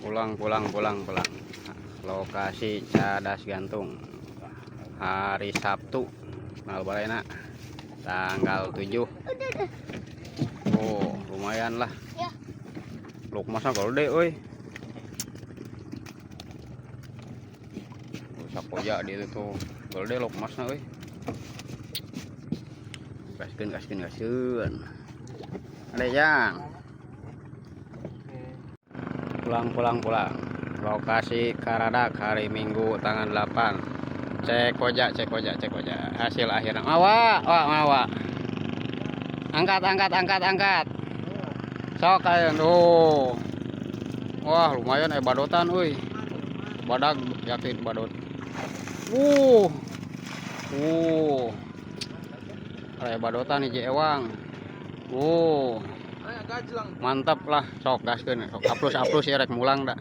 Pulang, pulang, pulang, pulang. Lokasi Cadas Gantung. Hari Sabtu. Tanggal barena? Tanggal 7. Oh, lumayan lah. Ya. Luk masa gede euy. Sakoja di itu tuh. Gede luk masna euy. Gaskeun, gaskeun, gaskeun. Ada yang pulang, pulang, pulang. Lokasi Karadak hari Minggu tanggal 8. Cek koja, cek koja, cek koja. Hasil akhirnya. Mawa, wah, mawa. Angkat, angkat, angkat, angkat. Sok ayo tuh. Wah, lumayan badotan euy. Badag yakin badot. Aya badotan hiji ewang. Mantap lah, sok gaskeun, sok aplus aplus ya rek mulang dah.